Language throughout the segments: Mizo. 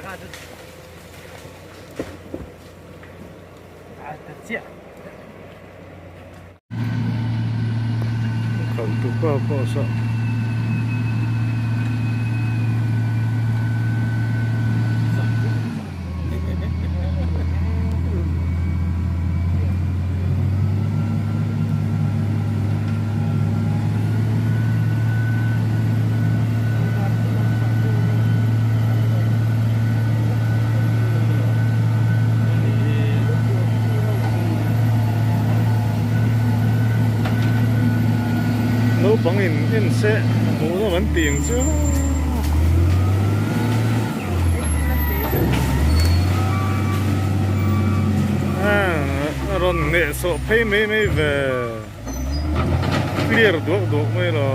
Khalh tu pa pawh saw Naupang in en se hmuh nawm an tih ang chu. A rawn hnehsawh phei mai mai ve. Clear duak duak mai lo.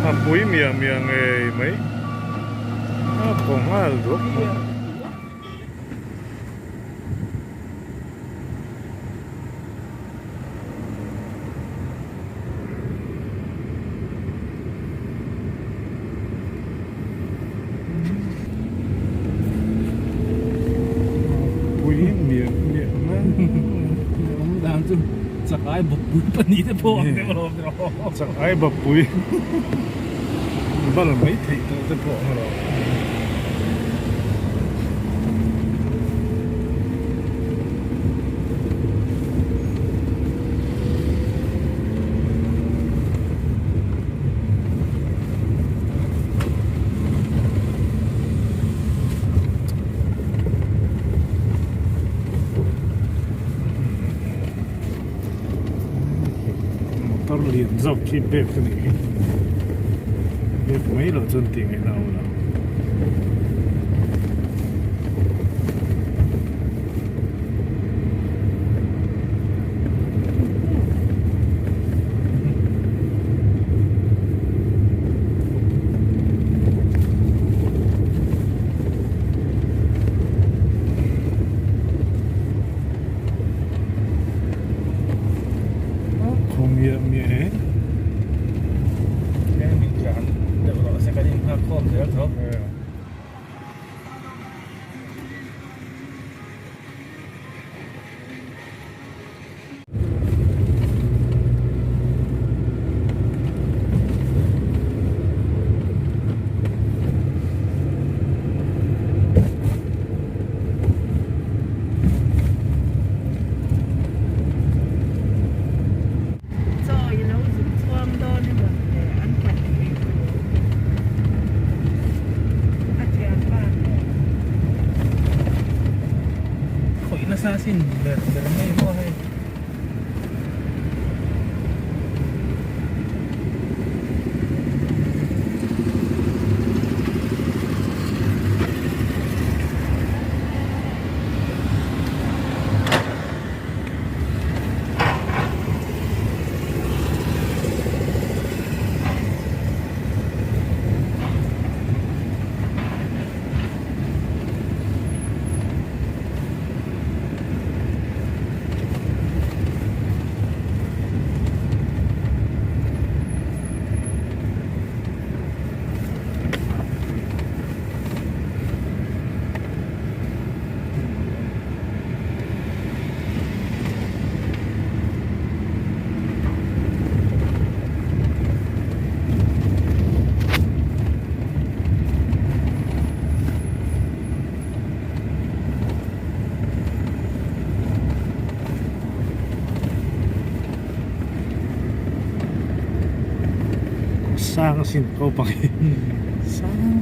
A pui miah miah ngei mai. A thaw nghal duak mai. Pui miah miah mai. Awm dan chu chakai bawkpui pahnih te pawh ang deuh alawm tiraw. Chakai bawkpui bal mai theih tawh te pawh ang alawm. Motor lian zawk khi bag a nih hi bag mai loh chuan tih ngaihna a awm lo. Khaw miah miah e. Deuh rawh se kan inghak khawm zel tho. Chaw i lo zuk chhuam dawn emaw le an pahnih chu a thianpa nen. Khawih nasa sin ber ber mai maw hei. Sang asin ko pang hi sang.